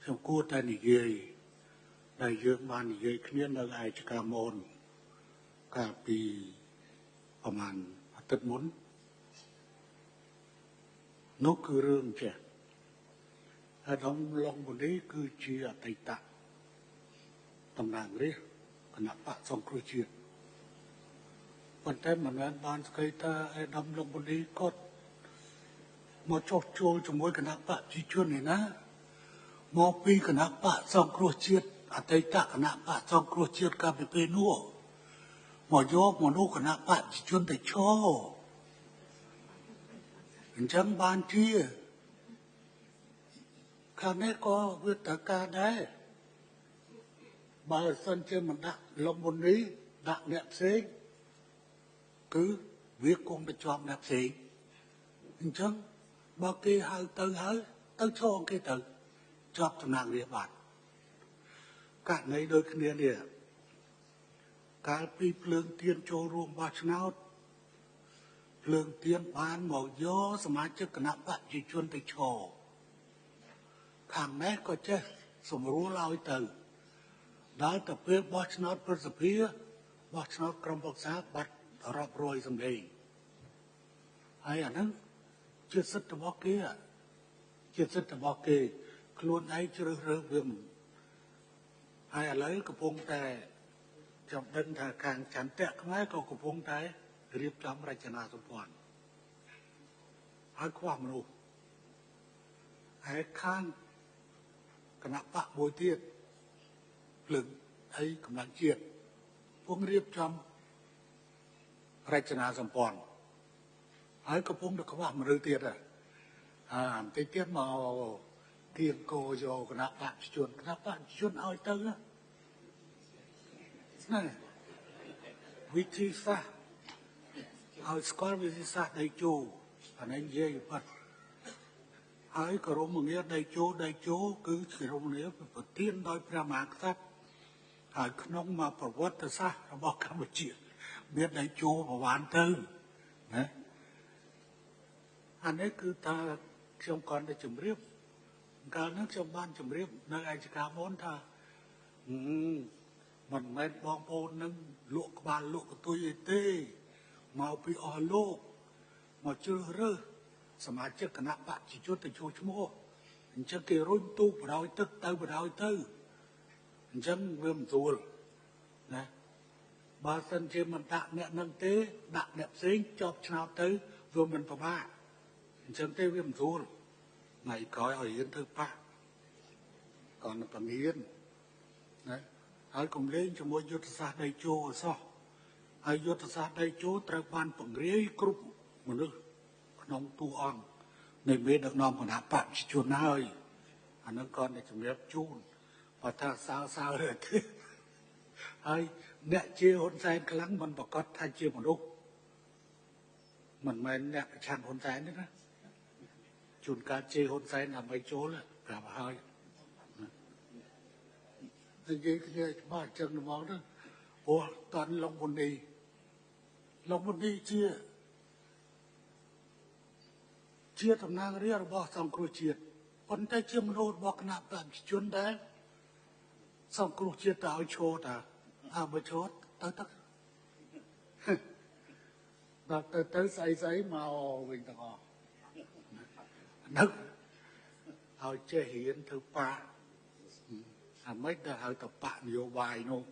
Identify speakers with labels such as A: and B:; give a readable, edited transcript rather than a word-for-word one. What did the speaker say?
A: ខ្ញុំគួរតែនិយាយដែលយើងបាននិយាយគ្នានៅឯចកាមូនកាលពីប្រហែលអាទិត្យមុននោះគឺរឿងចេះអាដាមឡុងបូនីគឺជាអតីតតំណាងរាស្ត្រគណៈបកសង្គ្រោះជាតិប៉ុន្តែមិនមែនបានស្គាល់ថាអាដាមឡុងបូនីគាត់មកចុះចូលជាមួយគណៈបកប្រជាជននេះណាមកពីគណៈបកសង្គ្រោះជាតិអតីតគណៈបកសង្គ្រោះជាតិកាលពីពេលនោះមកយកមនុស្សគណៈបកប្រជាជនទៅឈរអញ្ចឹងបានជាខាងនេះក៏វាត្រូវការដែរបើសិនជាមិនដាក់លំមុននេះដាក់អ្នកផ្សេងគឺវាគង់ទៅជាប់អ្នកផ្សេងអញ្ចឹងបើគេហៅទៅហើយទៅឈរគេទៅជាប់តំណាងរាស្ត្របាទករណីដូចគ្នានេះកាលពីភ្លើងទៀនចូលរួមបោះឆ្នោតភ្លើងទៀនបានមកយកសមាជិកគណៈបកប្រជាជនទៅឈរខាងនេះក៏ចេះសម្រួលឲ្យទៅដល់ទៅពេលបោះឆ្នោតព្រឹទ្ធសភាបោះឆ្នោតក្រុមប្រឹក្សាបាត់រាប់រយសម្លេងហើយអាហ្នឹងជាសិទ្ធិរបស់គេជាសិទ្ធិរបស់គេខ្លួនឯងជ្រើសរើសវាមិនហើយឥឡូវកំពុងតែខ្ញុំដឹងថាខាងចន្ទៈខ្មែរក៏កំពុងតែរៀបចំរចនាសម្ព័ន្ធហើយខ្វះមនុស្សហើយខាងគណៈបកមួយទៀតភ្លើងអីកម្លាំងជាតិពងរៀបចំរចនាសម្ព័ន្ធហើយកំពុងតែខ្វះមនុស្សទៀតបន្តិចទៀតមកគៀងគោយកគណៈបកជនគណៈបកជនឲ្យទៅណាវិធីសាស្ត្រឲ្យស្គាល់វិធីសាស្ត្រដៃជោអានេះនិយាយបាត់ហើយក្រមងារដៃជោដៃជោគឺក្រមងារប្រទានដោយព្រះមហាក្សត្រហើយក្នុងមកប្រវត្តិសាស្ត្ររបស់កម្ពុជាមានដៃជោប្រហែលទៅណាអានេះគឺថាខ្ញុំគ្រាន់តែជម្រាបកាលនោះខ្ញុំបានជម្រាបនៅឯចកាមុនថាមិនមែនបងប្អូននឹងលក់ក្បាលលក់កន្ទុយអីទេមកពីអស់លោកមកជ្រើសរើសសមាជិកគណៈបកប្រជាជនទៅចូលឈ្មោះអញ្ចឹងគេរុញទូកបដ ாய் ទឹកទៅបដ ாய் ទៅអញ្ចឹងវាមិនស្រួលណាបើសិនជាមិនដាក់អ្នកនឹងទេដាក់អ្នកផ្សេងជាប់ឆ្នោតទៅវាមិនពិបាកអញ្ចឹងទេវាមិនស្រួលថ្ងៃក្រោយឲ្យរៀនធ្វើប៉ះក៏នឹងពងៀនណាហើយកុំលេងជាមួយយុទ្ធសាស្ត្រដៃជោអសោះហើយយុទ្ធសាស្ត្រដៃជោត្រូវបានពង្រាយគ្រប់មនុស្សក្នុងតួអង្គនៃមេដឹកនាំគណៈបកប្រជាជនហើយអានឹងក៏អ្នកជំរាបជូនបើថាសើសើទេហើយអ្នកជាហ៊ុនសែនខ្លាំងមិនប្រកាសថាជាមនុស្សមិនមែនអ្នកប្រឆាំងហ៊ុនសែនទេណាជួនកាលជេរហ៊ុនសែនដើម្បីចូលប្រាប់ហើយនិយាយគ្នាច្បាស់ចឹងហ្មងទៅព្រោះតាន់ឡុងមុនីឡុងមុនីជាតំណាងរាស្ត្ររបស់សង្គ្រោះជាតិប៉ុន្តែជាមនុស្សរបស់គណៈប្រជាជនដែរសង្គ្រោះជាតិទៅឲ្យឈរតាអើបើឈរទៅទៅដល់ទៅទៅស្អីស្អីមកវិញទាំងអស់នឹកឲ្យចេះរៀនធ្វើបាក់អាម៉េចដែលហៅទៅបាក់នយោបាយនោះ